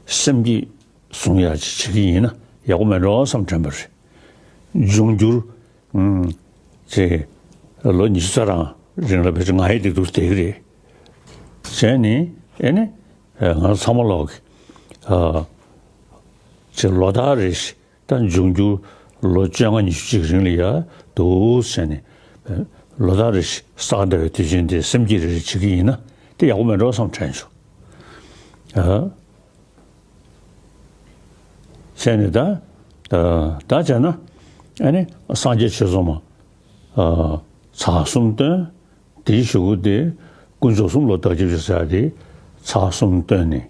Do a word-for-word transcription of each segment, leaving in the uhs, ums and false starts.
སེམས་བསྐྱེད་བཟུང་ཡག་ཅིག་བྱེད་ཀྱི་ཡིན་ན་ཡག་པོ་མེད་འགྲོ་བསམ་དྲན་པ་རེད། འབྱུང་འགྱུར། ཨུམ། ཅེས། ལོ་ཉི་ཤུ་རྩ་གྲངས་རིང་ལ་ཕལ་ཆེར་ང་ཡི་སྡིགས་མཛུབ་བསྡད་ཀྱི་རེད། བྱས་ནས་ཨེ་ནི། ཨེ་ང་ཚང་མ་ལོག་གི། ཨ། ཅེས་ལོ་ལྟར་རེ་བཞིན། ད་འབྱུང་འགྱུར་ལོ་བཅོ་ལྔ་ཉི་ཤུ་ཅིག་རིང་ལ་ཡ་འདུག་ཟེར་ནས། ལོ་ལྟར་རེ་བཞིན་བསགས་བསྡད་པའི་དུས་ཆེན་དེ་སེམས་བསྐྱེད་རེ་རེ་བྱེད་ཀྱི་ཡིན་ན་དེ་ཡག་པོ་མེད་འགྲོ་བསམ་དྲན་བྱུང་། ཨ། བྱས་ནས་ད། ད་བྱས་ན། ཨ་ནི་སངས་རྒྱས་ཆོས་ཚོགས་མ། ཨ། ཚར་གསུམ་བཏོན། དེའི་གཞུག་གུ་དེ་དཀོན་མཆོག་གསུམ་ལ་བདག་སྐྱབས་མཆི་ཟེར་ཡ་དེ་ཚར་གསུམ་བཏོན་ནས།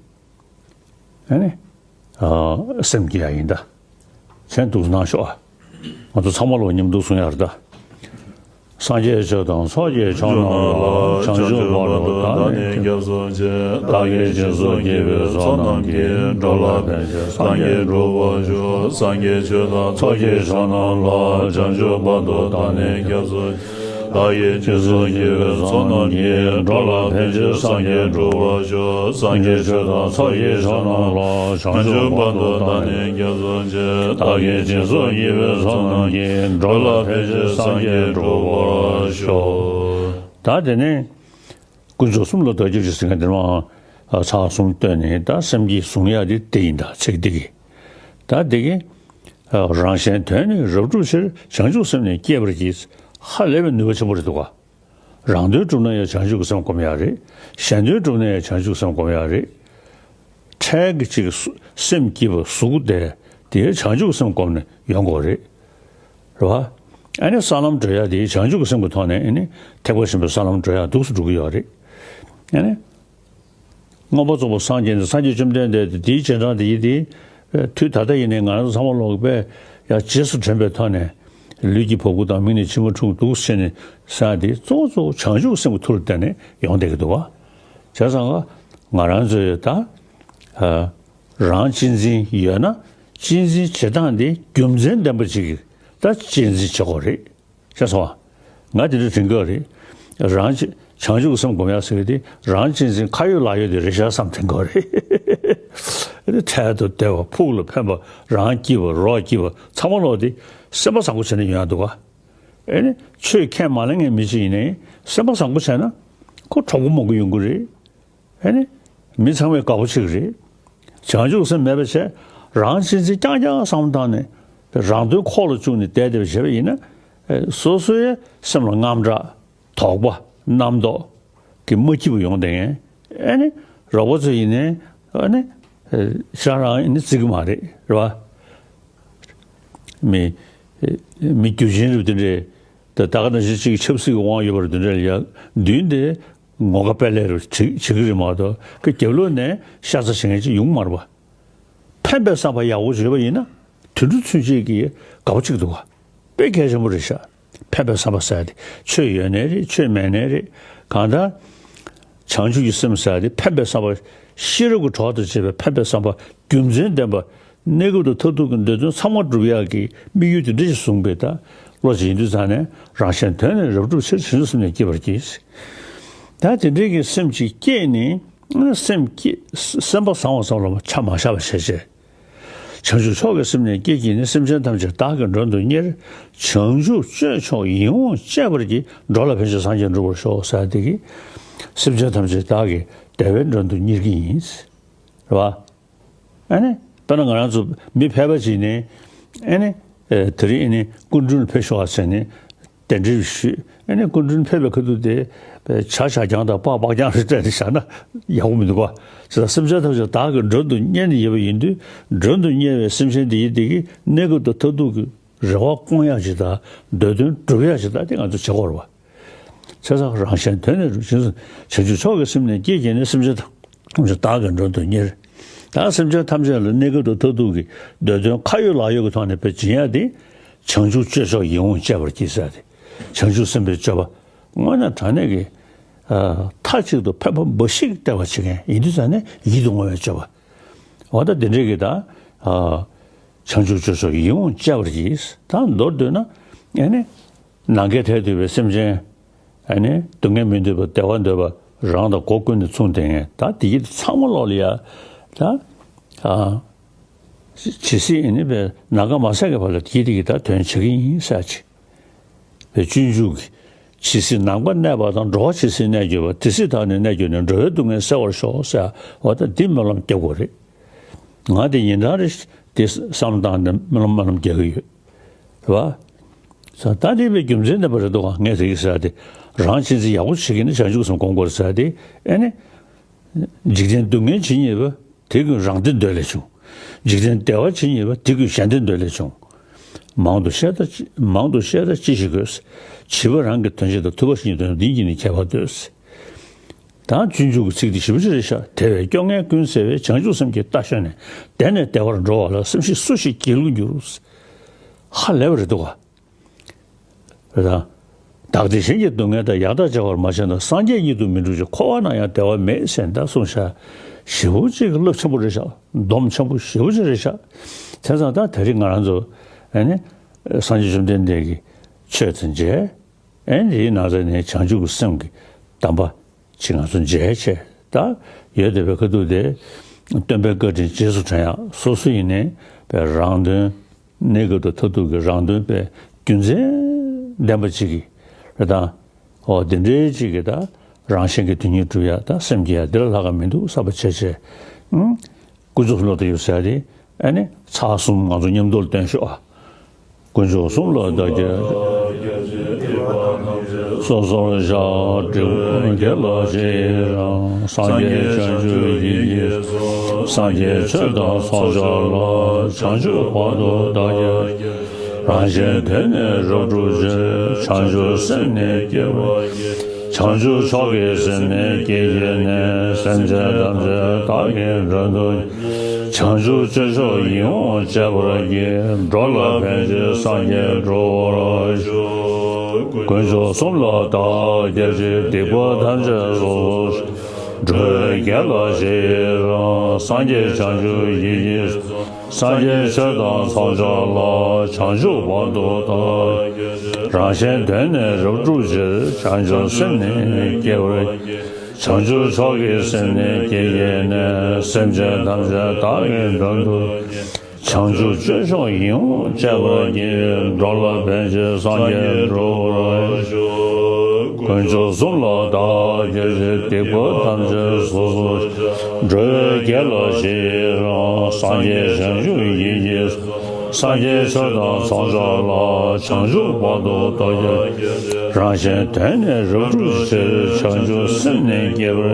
ཨ་ནི། ཨ། སེམས་བསྐྱེད་ཡ་ཡིན་ད། མཚན་འདུག་གནང་ཤོག་ཨ། ང་ཚོ་ཚང་མ་ལོ་མཉམ་འདུག་གསུང་ཡ་རེད་ད། སངས་རྒྱས་ཆོས་དང་ཚོགས་ཀྱི་མཆོག་རྣམས་ལ། བྱང་ཆུབ་བར་དུ་བདག་ནི་སྐྱབས་སུ་མཆི། བདག་གིས་སྦྱིན་སོགས་བགྱིས་པའི་ཚོགས་རྣམས་ཀྱིས། འགྲོ་ལ་ཕན་ཕྱིར་སངས་རྒྱས་འགྲུབ་པར་ཤོག་སངས་རྒྱས་ཆོས་དང་ཚོགས་ཀྱི་མཆོག་རྣམས་ལ། བྱང་ཆུབ་བར་དུ་བདག་ནི་སྐྱབས་སུ། བདག་གིས་སྦྱིན་སོགས་བགྱིས་པའི་ཚོགས་རྣམས་ཀྱིས། འགྲོ་ལ་ཕན་ཕྱིར་སངས་རྒྱས་འགྲུབ་པར་ཤོག་སངས་རྒྱས་ཆོས་དང་ཚོགས་ཀྱི་མཆོག་རྣམས་ལ། བྱང་ཆུབ་བར་དུ་བདག་ནི་སྐྱབས་སུ་མཆི། བདག་གིས་སྦྱིན་སོགས་བགྱིས་པའི་ཚོགས་རྣམས་ཀྱིས། འགྲོ་ལ་ཕན་ཕྱིར་སངས་རྒྱས་འགྲུབ་པར་ཤོག་ད་དེ་ནས། དཀོན་མཆོག་གསུམ་ལ་བདག་སྐྱབས་མཆི་ཟེར་མཁན་དེ་མ། ཚར་གསུམ་བཏོན་ནས་ད་སེམས་བསྐྱེད་བཟུང་ཡ་དེ་དེ་ཡིན་ད་ཚིག་འདི་གི། ད་འདི་གི། རང་གཞན་དོན་ནི་རབ་བསྒྲུབ་ཕྱིར། བྱང་ཆུབ་སེམས་ནི་བསྐྱེད་པར་བགྱི། ཧ་ལས་པའི་ནུས་པ་ཆེན་པོ་རེད་འདུག་ག་རང་དོན་བསྒྲུབ་ན་ཡང་བྱང་ཆུབ་ཀྱི་སེམས་སྒོམ་ཡ་རེད། གཞན་དོན་བསྒྲུབ་ན་ཡང་བྱང་ཆུབ་ཀྱི་སེམས་སྒོམ་ཡ་རེད། འཕྲལ་གྱི་ཅིག་སེམས་སྐྱིད་པ་གཟུགས་བདེ་དེ་བྱང་ཆུབ་ཀྱི་སེམས་སྒོམ་ནས་ཡོང་དགོས་རེད། རེད་བ། ཨ་ནི་ས་ལམ་བགྲོད་ཡ་དེ་བྱང་ཆུབ་ཀྱི་སེམས་ཀྱི་ཐོག་ནས་ཨ་ནི་ཐེག་པ་ཆེན་པོའི་ས་ལམ་བགྲོད་ཡ་འདུག་སེ་འགྲོ་གི་ཡོད་རེད། ཨ་ནི། མངོན་པར་རྫོགས་པར་སངས་རྒྱས་ནས་སངས་རྒྱས་བཅོམ་ལྡན་འདས་དེ་དེའི་རྗེས་འབྲང་དེ་ཡིན་ཏེ། དུས་ད་ལྟ་ཡིན་ནའི་ང་རང་ཚོ་ཚང་མ་ལོག་པས་ཡང་རྗེས་སུ་དྲན་པའི་ཐོག་ནས་ལུས་ཀྱི་བ་སྤུ་དང་མིག་ནས་མཆི་མ་འཁྲུག་འདུག་ཟེར་ནས་ཟེར་ཡ་དེ་གཙོ་བོ་གཙོ་བོ་བྱང་ཆུབ་སེམས་ཀྱི་མཐུ་ལ་བརྟེན་ནས་ཡོང་བསྡད་ཀྱི་འདུག་བ། བྱས་ཙང་ང་རང་ཚོས་ད། རང་གཅེས་འཛིན་ཡོད་ན་གཅེས་འཛིན་བྱེད་སྟངས་དེ་རྒྱུ་མཚན་ལྡན་པ་ཅིག་གིས་ད་གཅེས་འཛིན་བྱེད་དགོས་རེད། ཤེས་སོང་ང་། དེ་འདྲ་དྲན་གྱི་ཡོད་རེད། རང་གཅེས་བྱང་ཆུབ་ཀྱི་སེམས་སྒོམ་ཡག་ཟེར་གྱི་དེ་རང་གཅེས་འཛིན་ཁ་ཡོད་ལག་ཡོད་དེ་རེད་ཤག་བསམ་དྲན་གྱི་ཡོད་རེད། འཕྲལ་དུ་བདེ་བ་ཕུགས་ལ་ཕན་པ་རང་སྐྱིད་པ་རོགས་སྐྱིད་པ་ཚང་མ་ལོག་དེ་སེམས་པ་བཟང་པོ་བྱས་ནས་ཡོང་ཡག་འདུག་ག་ཨེ་ནི་ཆོས་ཁས་མ་ལེན་མཁན་མི་ཅིག་ཡིན་ནའི་སེམས་པ་བཟང་པོ་བྱས་ན་ཁོ་གྲོགས་པོ་མང་པོ་ཡོང་གི་རེད། ཨེ་ནི། མི་ཚང་མས་དགའ་པོ་བྱེད་ཀྱི་རེད། བྱང་ཆུབ་སེམས་མེད་པ་བྱས། རང་གཅེས་འཛིན་རྐྱང་རྐྱང་བསམ་བཏང་ནས། རང་དོན་ཁོག་ལ་བཅུག་ནས་བསྡད་བསྡད་པ་བྱས་པ་ཡིན་ན། ཨེ། སོ་སོའི་སེམས་ལ་དངངས་སྐྲག་དོགས་པ། རྣམ་རྟོག་གི་མ་སྐྱིད་པ་ཡོང་བསྡད་མཁན། ཨེ་ནི། རོགས་པ་ཚོ་ཡིན་ནའི། ཨེ་ནི། ཨེ། ཤ་རང་ཡིན་ནི་བརྩི་གི་མ་རེད། རེད་བ། མི། ཨེ། མི་རྒྱུ་ཆེན་རེད་དེ་འདྲས། ད་ད་ག་ནང་བཞིན་གཅིག་ཆབ་སྲིད་ཀྱི་དབང་ཡོད་པ་རེད་དེ་འདྲས་ལ་ཡ། མདུན་དེ། ངོ་དགའ་དཔལ་ལས་རུ་བྱེད་བྱེད་ཀྱི་རེད་མ་གཏོགས་ཁ་རྒྱབ་ལོགས་ནས་ཤ་ཚ་བྱེད་མཁན་ཅིག་ཡོང་གི་མ་རེད་པ། ཕན་པའི་བསམ་པ་ཡག་པོ་ཡོད་པ་ཡིན་ན་དུད་འགྲོ་ཚུན་ཆད་ཀྱིས་དགའ་པོ་བྱེད་ཀྱི་འདུག་ག་དཔེ་གལ་ཆེན་པོ་རེད་ཤག་ཕན་པའི་བསམ་པ་ཟེར་ཡ་དེ་ཆོས་ཡོད་ནའི་རེད། ཆོས་མེད་ནའི་རེད། གང་ལྟར། བྱང་ཆུབ་ཀྱི་སེམས་ཟེར་ཡ་དེ་ཕན་པའི་བསམ་པ། ཤེས་རབ་ཀྱི་གྲོགས་དང་བཅས་པའི་ཕན་པའི་བསམ་པ་རྒྱུ་མཚན་ལྡན་པ། གནས་སྐབས་དང་མཐར་ཐུག་གི་འདོད་དོན་ཚང་མ་སྒྲུབ་ཡག་གི་དམིགས་ཡུལ་དེ་འདྲ་ཞིག་བཟུང་བའི་ད་བློ་ཅིག་ཡིན་དུས་ཙང་ནས་རང་གཞན་དོན་ནི་རབ་བསྒྲུབ་ཕྱིར། བྱང་ཆུབ་སེམས་ནི་བསྐྱེད་པར་བགྱི། ད་དེ་འདྲའི་གི་སེམས་ཅིག་བསྐྱེད་ནས་སེམས་བསྐྱེད་སེམས་པ་བཟང་བ་ཙམ་ལ་ཆ་མ་བཞག་པ་བྱས་བྱས། བྱང་ཆུབ་མཆོག་གི་སེམས་ནི་བསྐྱེད་བགྱིས་ནས། སེམས་ཅན་ཐམས་ཅད་བདག་གིས་མགྲོན་དུ་གཉེར། བྱང་ཆུབ་སྤྱོད་མཆོག་ཡིད་འོང་སྤྱད་པར་བགྱི། འགྲོ་ལ་ཕན་ཕྱིར་སངས་རྒྱས་འགྲུབ་པར་ཤོག་ཟེར་དེ་གི། སེམས་ཅན་ཐམས་ཅད་བདག་གིས་བདེ་བའི་མགྲོན་དུ་གཉེར་གྱི་ཡིན། རེད་བ། ཨ་ནི། དཔེར་ན་ང་རང་ཚོ་མི་ཕལ་པ་ཅིག་ནས། ཨ་ནི། ཨེ། དེ་རིང་ཨ་ནི་སྐུ་མགྲོན་ཕེབས་ཤོག་ཟེར་ནས་གདན་འདྲེན་ཞུས། ཨ་ནི་སྐུ་མགྲོན་ཕེབས་པའི་ཁ་ཐུག་དེ་ཇ་ཇ་རྐྱང་དང་པག་པག་རྐྱང་རེ་སྤྲད་ནས་བཞག་ན་ཡག་པོ་མི་འདུག་ག་བྱས་ཙང་སེམས་ཅན་ཐམས་ཅད་བདག་གིས་མགྲོན་དུ་གཉེར་ནས་ཡོད་པ་ཡིན་དུས། མགྲོན་དུ་གཉེར་བའི་སེམས་ཅན་དེ་ཡི་དེ་གི་གནས་སྐབས་དང་མཐར་ཐུག་གི་རེ་བ་སྐོང་ཡག་ཅིག་དང་། འདོད་དོན་སྒྲུབ་ཡག་ཅིག་དང་དེ་ང་ཚོ་བྱེད་དགོས་རེད་བ། བྱས་ཙང་རང་གཞན་དོན་ནི་རུ་བྱིན་སོང་། བྱང་ཆུབ་མཆོག་གི་སེམས་ནི་བསྐྱེད་བགྱིས་ནས། སེམས་ཅན་ཐམས་ཅད་བདག་གིས་མགྲོན་དུ་གཉེར། ད་སེམས་ཅན་ཐམས་ཅད་ལ་གནས་སྐབས་དང་མཐར་ཐུག་གི་འདོད་དོན་ཁ་ཡོད་ལག་ཡོད་ཀྱི་ཐོག་ནས་དཔེ་སྦྱིན་ཡ་དེ། བྱང་ཆུབ་སྤྱོད་མཆོག་ཡིད་འོང་སྤྱད་པར་བགྱི་ཟེར་ཏེ། བྱང་ཆུབ་སེམས་དཔའི་སྤྱོད་པ་དངོས་གནས་དྲང་གནས་ཀྱི། ཨ། མཐའ་གཅིག་ཏུ་ཕན་པ་འབའ་ཞིག་སྟེར་བ་བྱེད་མཁན་ཡིན་དུས་ཙང་ནས་ཡིད་དུ་འོང་བའི་སྤྱོད་པ། འོ་ད་དེ་འདྲའི་གི་ད། ཨ། བྱང་ཆུབ་སྤྱོད་མཆོག་ཡིད་འོང་སྤྱད་པར་བགྱི། ད་མདོར་བསྡུས་ན། ཨ་ནི། ནམ་མཁའི་མཐས་གཏུགས་པའི་སེམས་ཅན། ཨ་ནི་སྡུག་བསྔལ་མི་འདོད་པ་བདེ་བ་འདོད་པ་རང་དང་སྒོ་ཀུན་ནས་མཚུངས་ལྡན་མཁན་ད་དེ་ཡི་ཚང་མ་ལོག་ལ་ཡ། ད་ ཨ། ཇི་སྲིད་ཨེ་ནི་པའི་ནམ་མཁའ་མ་ཟད་ཀྱི་བར་ལ་དེ་དེ་གི་ད་དོན་བྱེད་ཀྱི་ཡིན་ཟེར་ཅིག་པའི་སྤྱོད་འཇུག་གི་ཇི་སྲིད་ནམ་མཁའ་གནས་པ་དང་། འགྲོ་བ་ཇི་སྲིད་གནས་གྱུར་པ། དེ་སྲིད་བདག་ནི་གནས་གྱུར་ནས། འགྲོ་བའི་སྡུག་བསྔལ་སེལ་བར་ཤོག་ཟེར་བ་ད་འདི་སྨོན་ལམ་རྒྱག་དགོས་རེད། ང་དེ་ཡིན་ད་རེད་དེ་བསམ་བློ་བཏང་ནས་སྨོན་ལམ་སྨོན་ལམ་རྒྱག་གི་ཡོད་རེད་བ། ས་ད་འདི་པའི་རྒྱུ་མཚན་ནི་པ་རེད་འདུག་ག་ངས་དེ་གི་ཟེར་ཏེ། རང་གཅེས་འཛིན་ཡག་པོ་བྱེད་ཀྱི་ནི་བྱང་ཆུབ་སེམས་སྒོམ་དགོས་ཟེར་ཏེ། ཨེ་ནི། འཇིག་རྟེན་སྡུག་བསྔལ་ཇི་སྙེད་པ། དེ་ཀུན་རང་བདེ་འདོད་ལས་བྱུང་། འཇིག་རྟེན་བདེ་བ་ཇི་སྙེད་པ། དེ་ཀུན་གཞན་བདེ་འདོད་ལས་བྱུང་། མང་དུ་བཤད་ད་ཅི་མང་དུ་བཤད་ད་ཅི་ཞིག་དགོས། བྱིས་པ་རང་གི་དོན་བྱེད་དང་། ཐུབ་པ་གཞན་གྱི་དོན་བྱེད་པ། འདི་གཉིས་ནི་ཁྱད་པར་ལྡོས། ད་སྤྱོད་འཇུག་གི་ཚིག་འདི་ཞིབ་པོ་ཅིག་རེད་ཤག་དེ་བས་སྐྱོ་ངལ་ཀུན་སེལ་བའི། བྱང་ཆུབ་སེམས་ཀྱིས་ལྟ་ཞོན་ནས། བདེ་ནས་བདེ་བར་འགྲོ་བ་ལ། སེམས་ཤེས་སུ་ཞིག་སྒྱིད་ལུག་འགྱུར། ཧ་ལས་པ་རེད་འདུག་ག་རེད་དང་། བདག་བདེ་གཞན་གྱི་སྡུག་བསྔལ་དང་། ཡང་དག་བརྗེ་བར་མ་བྱས་ན། སངས་རྒྱས་ཉིད་དུ་མི་འགྲུབ་ཅིང་། འཁོར་བ་ན་ཡང་བདེ་བ་མེད་ཟེར་ད་གསུངས་ཤག་ཞེ་པོ་ཅིག་རླབས་ཆེན་པོ་རེད་ཤག་སྡོམ་ཆེན་པོ་ཞེ་པོ་ཅིག་རེད་ཤག་དེ་ཙང་ད་དེ་རིང་ང་རང་ཚོ་ཨེ་ནི་སངས་རྒྱས་བཅོམ་ལྡན་འདས་ཀྱི་ཆོས་དང་མཇལ། ཨེ་ནི་དེའི་ནང་ཚན་ནས་བྱང་ཆུབ་ཀྱི་སེམས་ཀྱི་གདམས་པ་ཅིག་ང་ཚོ་མཇལ་བྱས་ད་ཡོད་བསྡད་པའི་ཁ་ཐུག་དེ། སྟོན་པའི་བཀའ་དྲིན་རྗེས་སུ་དྲན་ཡག་སོ་སོ་ཡིན་ནའི་པའི་རང་དོན། གནས་སྐབས་དང་མཐར་ཐུག་གི་རང་དོན་པའི་རྒྱུ་མཚན་ལྡན་པ་ཅིག་གིས་རེད་དང་། ཨོ་དེ་འདྲའི་ཅིག་གིས་ད་རང་གཞན་གྱི་དོན་གཉིས་སྒྲུབ་ཡ་ད་སེམས་བསྐྱེད་ཡ་འདི་ལ་ལྷག་ག་མི་འདུག་བསམ་པ་བྱས་བྱས། ཨང་། དཀོན་མཆོག་གསུམ་ལ་བདག་བརྒྱབ་ཟེར་ཡ་དེ་ཨ་ནི་ཚར་གསུམ་ང་ཚོ་མཉམ་དུ་བཏོན་ཤོག་ཨ། དཀོན་མཆོག་གསུམ་ལ་བདག་བརྒྱབ། སོ་སོར་བཤགས། སྒྲིབ་པ་དགེ་ལ་རྗེས་ཡི་རང་། སངས་རྒྱས་བྱང་ཆུབ་ཡིད་ཀྱིས་བཟུང་། སངས་རྒྱས་ཆོས་དང་ཚོགས་མཆོག་ལ། བྱང་ཆུབ་བར་དུ་བདག་བརྒྱ་བགྱི། རང་གཞན་དོན་ནི་རབ་བསྒྲུབ་ཕྱིར། བྱང་ཆུབ་སེམས་ནི་བསྐྱེད་པར་བགྱི། བྱང་ཆུབ་མཆོག་གི་སེམས་ནི་བསྐྱེད་བགྱིས་ནས། སེམས་ཅན་ཐམས་ཅད་བདག་གིས་མགྲོན་དུ་བྱང་ཆུབ་སྤྱོད་མཆོག་ཡིད་འོང་སྤྱད་པར་བགྱི། འགྲོ་ལ་ཕན་ཕྱིར་སངས་རྒྱས་འགྲུབ་པར་ཤོག་དཀོན་མཆོག་གསུམ་ལ་བདག་བརྒྱ་བྱིན། སྡིག་པ་ཐམས་ཅད་སོ་སོར་བཤགས། འགྲོ་བའི་དགེ་ལ་རྗེས་ཡི་རང་། སངས་རྒྱས་བྱང་ཆུབ་ཡིད་ཀྱིས་བཟུང་། སངས་རྒྱས་ཆོས་དང་ཚོགས་མཆོག་ལ། བྱང་ཆུབ་བར་དུ་བདག་བརྒྱ་བྱིན། རང་གཞན་དོན་ནི་རབ་བསྒྲུབ་ཕྱིར། བྱང་ཆུབ་སེམས་ནི་བསྐྱེད་པར་བགྱི། བྱང་ཆུབ་མཆོག་གི་སེམས་ནི་བསྐྱེད་བགྱིས་ནས། སེམས་ཅན་ཐམས་ཅད་བདག་གིས་མགྲོན་དུ། བྱང་ཆུབ་སྤྱོད་མཆོག་ཡིད་འོང་སྤྱད་པར་བགྱི། འགྲོ་ལ་ཕན་ཕྱིར་སངས་རྒྱས་འགྲུབ་པར་ཤོག་དཀོན་མཆོག་གསུམ་ལ་བདག་བརྒྱ་བྱིན། སྡིག་པ་ཐམས་ཅད་སོ་སོར་བཤགས། འགྲོ་བའི་དགེ་ལ་རྗེས་ཡི་རང་། སངས་རྒྱས་བྱང་ཆུབ་ཡིད་ཀྱིས་བཟུང་། སངས་རྒྱས་ཆོས་དང་ཚོགས་མཆོག་ལ། བྱང་ཆུབ་བར་དུ་བདག་བརྒྱ། རང་གཞན་དོན་ནི་རབ་བསྒྲུབ་ཕྱིར། བྱང་ཆུབ་སེམས་ནི་བསྐྱེད་པར།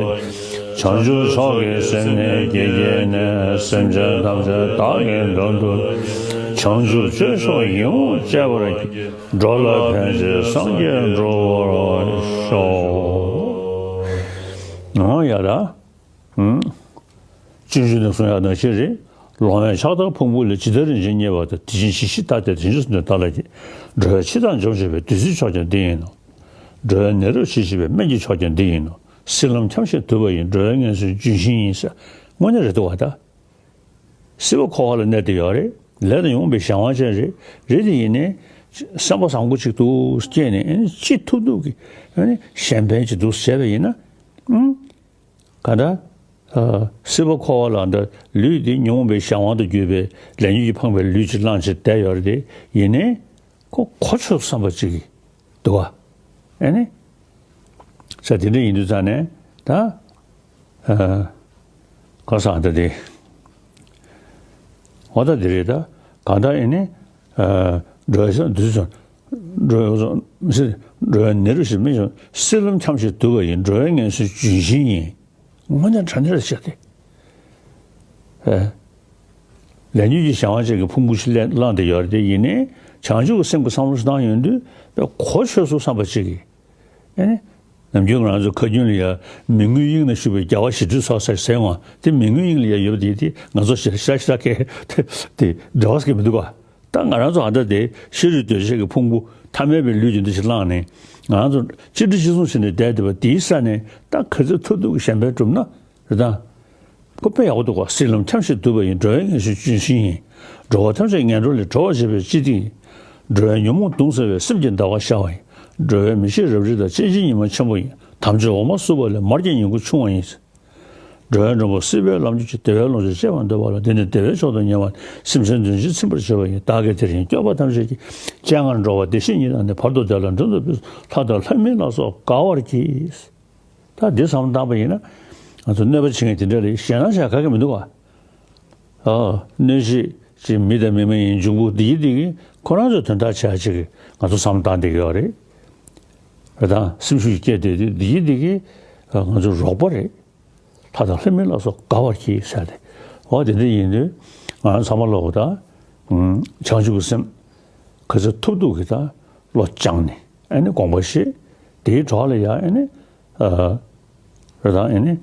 བྱང་ཆུབ་མཆོག་གི་སེམས་ནི་བསྐྱེད་བགྱིས་ནས། སེམས་ཅན་ཐམས་ཅད་བདག་གིས་མགྲོན་དུ། བྱང་ཆུབ་སྤྱོད་མཆོག་ཡིད་འོང་སྤྱད་པར། འགྲོ་ལ་ཕན་ཕྱིར་སངས་རྒྱས་འགྲུབ་པར་ཤོག་ཨང་། ཡ་ད། ཨང་། སྤྱོད་འཇུག་ནས་གསུང་ཡག་ནང་བཞིན་རེད། ལོང་བས་ཕྱག་དར་ཕུང་པོ་ལས། ཇི་ལྟར་རིན་ཆེན་བརྙེས་པ་དང་། དེ་བཞིན་གཞི་ཞིག་ལྟ་སྟེ། དེ་བཞིན་གསུམ་དུ་བརྟགས་ལ་བགྱི། འགྲོ་བའི་འཆི་བདག་འཇོམས་བྱེད་པའི། བདུད་རྩིའི་མཆོག་ཀྱང་འདི་ཡིན་ནོ། འགྲོ་བའི་ནད་རབ་ཞི་བྱེད་པའི། སྨན་གྱི་མཆོག་ཀྱང་འདི་ཡིན་ནོ། སྲིད་ལམ་འཁྱམས་ཤིང་དུབ་པ་ཡི། འགྲོ་བའི་ངལ་གསོའི་ལྗོན་ཤིང་ཡིན་ཟེར། དངོས་གནས་རེད་འདུག་བ་ད། སྲིད་པ་འཁོར་བ་ལ་གནས་བསྡད་ཡོད་རེད། ལས་དང་ཉོན་མོངས་པའི་གཞན་དབང་ཅན་རེད། རེད་དེ་ཡིན་ནའི། སེམས་པ་བཟང་པོ་ཅིག་ཏུ་སྐྱེས་ནས་ཨ་ནི་ཅི་ཐུབ་ཐུབ་ཀྱིས་ཨ་ནི་གཞན་ཕན་ཅིག་ཏུ་བྱས་པ་ཡིན་ན། ཨང་། ག་འདྲ། ཨ། སྲིད་པ་འཁོར་བ་ལ་འདྲ་ལུས་འདི་ཉོན་མོངས་པའི་གཞན་དབང་དུ་གྱུར་པའི་ལས་ཉོན་གྱིས་འཕངས་པའི་ལུས་ཅིག་བླངས་བྱས་བསྡད་ཡོད་རེད་དེ་ཡིན་ནའི། ཁོ་གོ་ཆོད་བསམ་པ་ཅིག་གིས་འདུག་བ། ཨེ་ནི། ས་དེ་འདྲ་ཡིན་དུས་ཙང་ནས་ད། ཨ། ག་ས་འདྲ་དེ། འོ་ད་དེ་རེད་ད། གང་ལྟར་ཨེ་ནི། ཨ། འགྲོ་བའི་ས་དུས་སུ། འགྲོ་བའི་ས་མི་སྲིད། འགྲོ་བའི་ནད་རབ་ཞི་མི་འཇོམས། སྲིད་ལམ་འཁྱམས་ཤིང་དུབ་པ་ཡི། འགྲོ་བའི་ངལ་གསོའི་ལྗོན་ཤིང་ཡིན། དངོས་གནས་དྲང་གནས་རེད་ཤག་སྟེ། ཨེ། ལས་ཉོན་གྱི་གཞན་དབང་ཅན་གྱི་ཕུང་པོ་ཞིག་ལས་བླངས་ཏེ་ཡོད་རེད་དེ་ཡིན་ནའི་བྱང་ཆུབ་ཀྱི་སེམས་ཀྱི་བསམ་བློ་ཞིག་བཏང་ཡོང་དུས་གོ་ཆོད་སོང་བསམ་པ་ཅིག་གིས། ཨེ་ནི། ནམ་རྒྱུན་ང་རང་ཚོ་ཁ་རྒྱུན་ལ་ཡ་མི་མངོན་དབྱིངས་ན་བཞུགས་པའི་རྒྱལ་བ་ཞི་ཁྲོའི་ཚོགས་ཟེར་ཟེར་འོང་དེ་མི་མངོན་དབྱིངས་ལ་ཡ་ཡོད་པ་དེ་དེ་ང་ཚོ་ཞེ་དྲག་ཞེ་དྲག་གི་དེ་འབྲེལ་བ་ཟེར་གི་མི་འདུག་ག་ད་ང་རང་ཚོ་ཨ་འདྲ་དེ་ཤ་རུས་གདོས་བཅས་ཀྱི་ཕུང་པོ་ཐ་མལ་པའི་ལུས་ཀྱི་འདུ་ཤེས་བླངས་ནས་ང་རང་ཚོ་གཅིག་སྒྲིལ་གཅིག་མཚུངས་བྱས་ནས་བསྡད་བསྡད་པ་དེའི་ས་ནས་ད་ག་ཚོད་ཐུབ་ཐུབ་ཀྱི་གཞན་ཕན་བསྒྲུབ་ན་རེད་ད། ཁོ་དཔེ་ཡག་པོ་འདུག་ག་སྲིད་ལམ་འཁྱམས་ཤིང་དུབ་པ་ཡི། འགྲོ་བའི་ངལ་གསོའི་ལྗོན་ཤིང་ཡིན། འགྲོ་བ་ཐམས་ཅད་ངན་འགྲོ་ལས་སྒྲོལ་བར་བྱེད་པའི་སྤྱི་ཏི་ཡིན། འགྲོ་བའི་ཉོན་མོངས་གདུང་སེལ་བའི། སེམས་ཀྱི་ཟླ་བ་ཤར་བ་ཡིན། འགྲོ་བའི་མི་ཤེས་རབ་རིབ་དག་སྤྱན་ཕྱིར་ཉི་མ་ཆེན་པོ་ཡིན། དམ་ཆོས་འོ་མ་བསྲུབས་པ་ལས། མར་གྱི་ཉིང་ཁུ་ཕྱུང་བ་ཡིན། འགྲོ་བའི་མགོན་པོ་སྲིད་པའི་ལམ་གྱི་ཆུ། བདེ་བའི་ལོངས་སྤྱོད་སྤྱད་པར་འདོད་པ་ལ། འདི་ནི་བདེ་བའི་མཆོག་ཏུ་ཉེ་བར་སེམས་ཅན་དོན་ཕྱིར་ཚིམ་པར་བྱེད་པ་ཡིན། བདག་གིས་དེ་བཞིན་སྐྱོབ་པ་ཐམས་ཅད་ཀྱི། སྤྱན་སྔར་འགྲོ་བ་བདེ་གཤེགས་ཉིད་དང་ནི། བར་དུ་བདེ་ལ་འགྲོ་འདོད་པས། ལྷ་དང་ལྷ་མིན་ལ་སོགས་དགའ་བར་གྱིས། ད་འདི་བསམ་བློ་བཏང་པ་ཡིན་ན། ང་ཚོ་གནོད་པ་བྱེད་མཁན་དེ་འདྲ་ལ་ཞེད་སྣང་བྱ་ག་གེ་མི་འདུག་ག་ཨ། གནོད་བྱེད་ཅིག་མི་དང་མི་མ་ཡིན་འབྱུང་པོ་འདི་ཡི་འདི་གིས་ཁོ་རང་ཚོའི་དོན་དག་བྱ་ཅིག་ང་ཚོ་བསམ་བློ་བཏང་བསྡད་ཀྱི་ཡོད་རེད། རེད་དང་སེམས་ཤུགས་ཤིག་སྐྱེས་བསྡད་དུས་འདི་ཡི་འདི་གིས་ང་ཚོ་རོགས་པ་རེད། ལྷ་དང་ལྷ་མིན་ལ་སོགས་དགའ་བར་གྱིས་ཟེར་ཏེ། འོ་དེ་འདྲ་ཡིན་དུས་ང་རང་ཚང་མ་ལོག་ད་བྱང་ཆུབ་ཀྱི་སེམས་ག་ཚོད་ཐུབ་ཐུབ་ཀྱིས་ད་བློ་སྦྱངས་ནས་ཨ་ནི་དགོངས་པ་བཞེས། དེའི་གྲོགས་ལ་ཡང་ཨ་ནི་ཨ་རེད་དང་ཨ་ནི་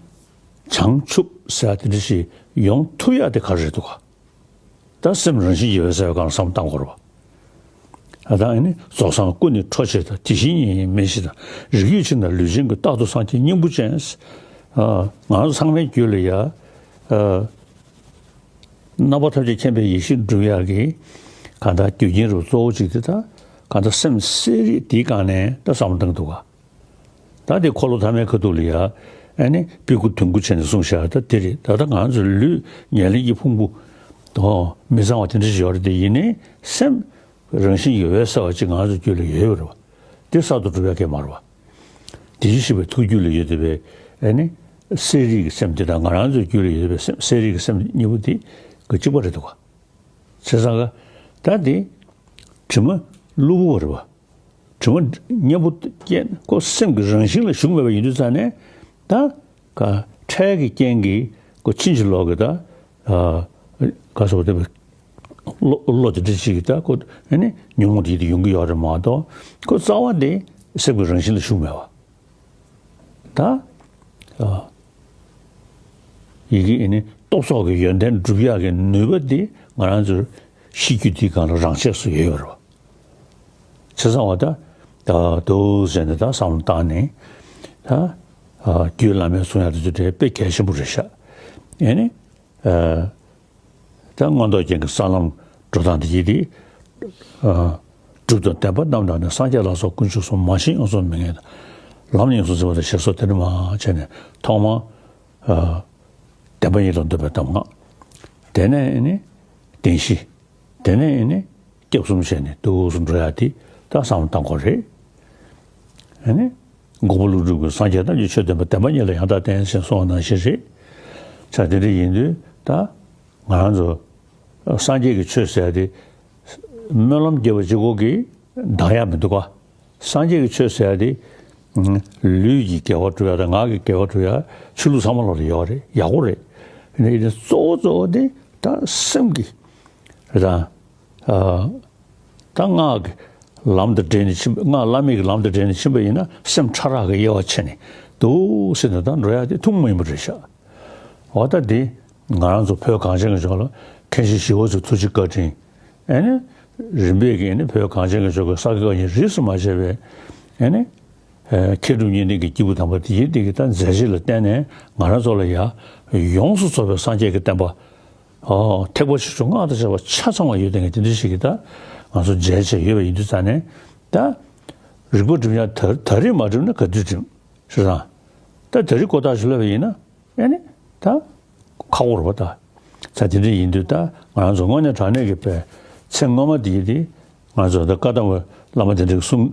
བྱང་ཆུབ་ཟེར་དེ་འདྲ་ཞིག་ཡོང་ཐུབ་ཡག་དེ་ག་རེ་རེད་འདུག་ག་ད་སེམས་རང་བཞིན་གྱིས་འོད་གསལ་བའི་སྒང་ལ་བསམ་བློ་བཏང་དགོས་རེད་པ། ཨ་ད་ཨ་ནི་རྫོགས་སངས་སྐུ་ནི་འཕྲོག་བྱེད་དང་། དེ་བཞིན་ཉིད་ཡིན་མིན་ཞེས་དང་། རིགས་རྒྱུད་ཆེ་ན་ལུས་ཅན་གྱི། རྟག་ཏུ་སངས་རྒྱས་སྙིང་པོ་ཅན། ཨ་ང་ཚོ་ཚང་མའི་རྒྱུད་ལ་ཡ་ཨ་རྣམ་པ་ཐམས་ཅད་མཁྱེན་པའི་ཡེ་ཤེས་སྒྲུབ་ཡག་གི་གང་ལྟར་རྒྱུ་རྐྱེན་རུ་གཙོ་བོ་གཅིག་དེ་ད་གང་ལྟར་སེམས་གསལ་རིག་དེའི་སྒང་ནས་ད་བསམ་བློ་བཏང་གི་འདུག་ག་ད་དེ་འཁོར་ལོ་ཐ་མའི་ཁ་ཐུག་ལ་ཡ་ཨ་ནི་ཕི་ཁུ་དུང་ཁུ་བྱས་ནས་གསུངས་བཞག་ད་དེ་རེད། ད་ལྟ་ང་ཚོ་ལུས་ཉེར་ལེན་གྱི་ཕུང་པོ་དང་མི་གཙང་བ་དེ་འདྲ་ཞིག་ཡོད་རེད། དེ་ཡིན་ནའི་སེམས་རང་བཞིན་གྱིས་འོད་གསལ་བ་ཅིག་ང་ཚོ་རྒྱུད་ལ་ཡོད་ཡོད་རེད་པ། དེ་གསར་དུ་གྲུབ་ཡག་གི་མ་རེད་པ། དེ་བཞིན་གཤེགས་པའི་ཐུགས་རྒྱུད་ལ་ཡོད་བསྡད་པའི་ཨ་ནི་གསལ་རིག་གི་སེམས་དེ་དང་ང་རང་ཚོའི་རྒྱུད་ལ་ཡོད་པའི་སེམས་གསལ་རིག་གི་སེམས་གཉིས་པོ་དེ་གཅིག་པ་རེད་འདུག་ག་བྱས་ཙང་ག་ད་དེ་དྲི་མ་གློ་བུར་བ་རེད་པ། དྲི་མ་གཉེན་པོ་རྐྱེན་ཁོ་སེམས་ཀྱི་རང་བཞིན་ལ་ཞུགས་མེད་པ་ཡིན་དུས་ཙང་ནས་ད་ག་འཕྲལ་གྱི་རྐྱེན་གྱིས་ཁོ་ཕྱིན་ཅི་ལོག་གི་ད་ག་སོགས་དེ་བློ་བློ་དེ་འདྲ་ཞིག་གིས་ད་ཁོ་ཨ་ནི་ཉོན་མོངས་དེ་ཡིད་དུ་ཡོང་གི་ཡོད་རེད་མ་གཏོགས་ཁོ་རྩ་བ་དེ་སེམས་ཀྱི་རང་བཞིན་ལ་ཞུགས་མེད་པ། ད་ཨ་ཡི་གེ་ཨ་ནི་སྟོབས་སོགས་ཀྱི་ཡོན་ཏན་སྒྲུབ་ཡག་གི་ནུས་པ་དེ་ང་རང་ཚོའི་ཤེས་རྒྱུད་དེའི་སྒང་ལ་རང་ཆས་སུ་ཡོད་ཡོད་རེད་པ། བྱས་ཙང་བ་ད་ད་འདུག་ཟེར་ནས་ད་བསམ་བློ་བཏང་ནས་ད་ཨ་རྒྱུད་བླ་མའི་གསུང་ཡག་དེ་ཚོ་དེ་དཔེ་གལ་ཆེན་པོ་རེད་ཤག་ཨ་ནི་ཨ། ད་མངོན་རྟོགས་རྒྱན་གྱི་ས་ལམ་འགྲོ་སྟངས་དེ་ཡིན་ཏེ། ཨ་སྒྲུབ་དང་བདེན་པ་རྣམས་དང་ནི། སངས་རྒྱས་ལ་སོགས་དཀོན་མཆོག་གསུམ། མ་ཤེས་ཡོངས་སུ་མི་ངེས་དང་། ལམ་ཡིན་གསུང་ཟིན་པ་དང་ཞེས་སོགས་དེ་འདྲ་མང་བྱས་ནས་ཐོག་མར་ཨ་བདེན་པ་གཉིས་ལ་འདོད་པའི་གདམས་ངག་དེ་ནས་ནི་བདེན་བཞི། དེ་ནས་ནི་སྐྱབས་གསུམ་བྱས་ནས་འདུག་སེ་འགྲོ་ཡག་དེ་ད་བསམ་བློ་བཏང་དགོས་རེད། ཨ་ནི། འགོག་པ་ཀླུ་སྒྲུབ་ཀྱིས་སངས་རྒྱས་རྣམས་ཀྱི་ཆོས་བསྟན་པ། བདེན་པ་གཉིས་ལ་ཡང་དག་བརྟེན་ཞེས་གསུངས་པ་ནང་བཞིན་རེད། ཆ་དེ་འདྲ་ཡིན་དུས་ད་ང་རང་ཚོ་སངས་རྒྱས་ཀྱི་ཆོས་ཟེར་ཡག་དེ་སྨོན་ལམ་རྒྱབ་པ་གཅིག་པོ་གིས་འདང་ཡག་མི་འདུག་ག་སངས་རྒྱས་ཀྱི་ཆོས་ཟེར་ཡག་དེ་ལུས་ཀྱི་དགེ་བ་སྒྲུབ་ཡག་དང་ངག་གི་དགེ་བ་སྒྲུབ་ཡག་ཆོས་ལུགས་ཚང་མ་ལོག་ལ་ཡོད་རེད། ཡག་པོ་རེད། ཡིན་ནའི་གཙོ་བོ་གཙོ་བོ་དེ་ད་སེམས་ཀྱི་རེད་དང་། ཨ། ད་སྔགས་ཀྱི་ལམ་དང་འབྲེལ་ནས་ཕྱིན་པ། སྔགས་བླ་མེད་ཀྱི་ལམ་དང་འབྲེལ་ནས་ཕྱིན་པ་ཡིན་ན་སེམས་ཕྲ་རགས་ཀྱི་དབྱེ་བ་ཕྱེ་ནས་འདུག་སེ་ནས་ད་འགྲོ་ཡག་དེ་ཐུན་མོང་མ་ཡིན་པ་རེད་ཤག་འོ་ད་འདི་ང་རང་ཚོ་བོད་གངས་ཅན་གྱི་ལྗོངས་ལ་མཁན་ཆེན་ཞི་བ་འཚོའི་ཐུགས་རྗེ་བཀའ་དྲིན། ཨ་ནི་རིམ་པས་ཀྱིས་ནི་བོད་གངས་ཅན་གྱི་ལྗོངས་ཀྱི་ས་དགེ་བཀའ་རྙིང་རིས་སུ་མ་ཆད་པའི་ཨ་ནི་མཁས་གྲུབ་གཉིས་ལྡན་གྱི་སྐྱེས་བུ་དམ་པ་དེ་ཡིན་དེ་གི་ད་མཛད་རྗེས་ལ་བརྟེན་ནས་ང་རང་ཚོ་ལ་ཡ་ཡོངས་སུ་རྫོགས་པའི་སངས་རྒྱས་ཀྱི་བསྟན་པ། ཨོ། ཐེག་པ་ཆེ་ཆུང་སྔགས་དང་བཅས་པ་ཆ་ཚང་བ་ཡོད་དེ་ངས་དེ་འདྲ་ཞིག་གིས་ད་ང་ཚོ་མཇལ་བྱས་ཡོད་པ་ཡིན་དུས་ཙང་ནས་ད་རིག་པ་སྒྲིམ་ཡག་ད་ད་རེས་མ་སྒྲིམ་ན་ག་དུས་སྒྲིམ་ཞུ་དང་། ད་ད་རེས་ཀོ་ཐག་ཞུ་ལབ་པ་ཡིན་ན་ཨེ་ནི་ད་ཁག་པོ་རེད་པ་ད། ད་དེ་འདྲ་ཡིན་དུས་ད་ང་རང་ཚོ་དངོས་གནས་དྲང་གནས་ཀྱི་པའི་ཚེ་སྔོན་མ་དེ་ཡིན་དེ། ང་ཚོ་ད་བཀའ་གདམས་པ་བླ་མ་དེ་འདྲའི་གསུང་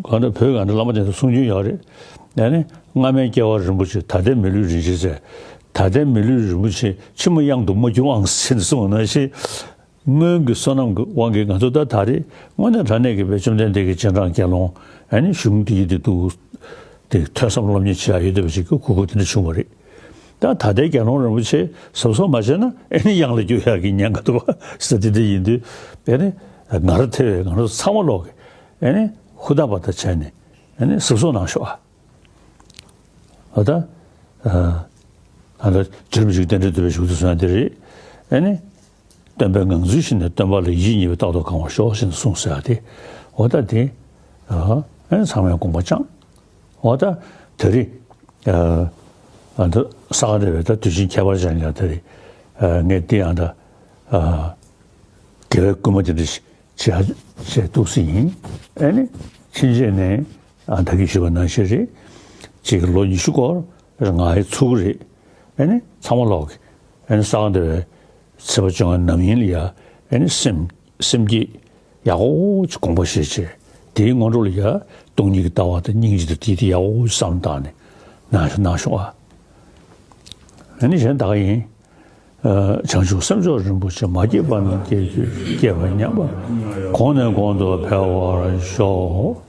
གང་འདྲ་བོད་གང་འདྲ་བླ་མ་དེ་འདྲ་གསུང་རྒྱུན་ཡོད་རེད། ཡང་ནི་སྔ་མའི་སྐྱེ་བ་རིན་པོ་ཆེ། ད་ལྟའི་མི་ལུས་རིན་ཆེན་ཟེར། ད་ལྟའི་མི་ལུས་རིན་པོ་ཆེ་ཕྱི་མ་གཡང་དུ་མ་གྱུར་ཨང་ཟེར་ནས་གསུངས་པ་ནང་བཞིན། སྔོན་གྱི་བསོད་ནམས་ཀྱི་དབང་གིས་ང་ཚོ་ད་ད་རེས་དངོས་གནས་དྲང་གནས་ཀྱི་བའི་བཅོམ་ལྡན་འདས་ཀྱི་རྗེས་འབྲང་དགེ་སློང་ཡང་ནི་གཞུང་འདི་ཡི་འདི་འདུག་སྟེ་ཐོས་བསམ་སློབ་གཉེར་བྱེད་ཡག་ཡོད་བསྡད་པ་ཞིག་གི་གོ་སྐབས་དེ་འདྲ་བྱུང་བ་རེད། ད་ད་ལྟའི་དགེ་སློང་རིན་པོ་ཆེ་གཟབ་གཟབ་མ་བྱས་ན་ཨེ་ནི་གཡང་ལ་རྒྱུག་ཡག་གི་ཉེན་ཁ་འདུག་པ་ཟེར། དེ་འདྲ་ཡིན་དུས་ཨེ་ནི་ང་རང་ཐེ་བའི་ང་རང་ཚང་མ་ལོག་གི་ཨེ་ནི་ཧུར་ཐག་པ་ཐག་བྱས་ནས་ཨེ་ནི་གཟབ་གཟབ་གནང་ཤོག་ཨ། ཨ་ད་ཨ་ཨ་ད་རྗེ་རིན་པོ་ཆེ་གི་རྟེན་འབྲེལ་བསྟོད་པའི་གཞུག་ཏུ་གསུངས་ཡག་དེ་རེད། ཨེ་ནི། སྟོན་པའི་ངང་ཚུལ་བཞིན་དུ་སྟོན་པ་ལ་ཡིད་གཉིས་པས་རྟག་ཏུ་གང་བར་ཤོག་ཅེས་གསུངས་ཟེར་ཡག་དེ། འོ་ད་དེ། ཨ་ཨེ་ཚང་མས་དགོངས་པ་བཅངས། འོ་ད་དེ་རིང་། ཨ་ཨ་ད་ས་ག་ཟླ་བའི་ད་དུས་ཆེན་ཁྱད་པར་ཅན་ལ་དེ་རིང་། ཨ་ངས་འདི་ཡང་ད། ཨ་དགེ་བའི་སྐུལ་མ་དེ་འདྲ་ཞིག་བྱེད་བྱེད་འདུག་སེ་ཡིན། ཨེ་ནི་ཕྱིན་ཆད་ནས་ཨ་ད་གིན་ཞུས་པ་ནང་བཞིན་རེད། གཅིག་ལོ་ཉི་ཤུ་སྐོར་ང་ཡི་ཚུགས་རེད། ཨེ་ནི་ཚང་མ་ལོག་གི་ཨེ་ནི་ས་ག་ཟླ་བའི་ཚེས་པ་བཅོ་ལྔ་ནམ་ཡིན་ལ་ཡ་ཨེ་ནི་སེམས་སེམས་བསྐྱེད་ཡག་པོ་ཅིག་དགོངས་པ་བཞེས་བྱས། དེའི་སྔོན་འགྲོ་ལ་ཡ་སྟོང་ཉིད་ཀྱི་ལྟ་བ་དང་སྙིང་རྗེ་དང་དེ་དེ་ཡག་པོ་བསམ་བཏང་ནས་གནང་ཤོག་གནང་ཤོག་ཨ། ཨེ་ནི་གཞན་ད་ག་ཡིན། ཨ། བྱང་ཆུབ་སེམས་མཆོག་རིན་པོ་ཆེ། མ་སྐྱེས་པ་རྣམས་སྐྱེ་གྱུར་ཅིག་སྐྱེས་པ་ཉམས་པ་གོང་ནས་གོང་དུ་འཕེལ་བར་ཤོག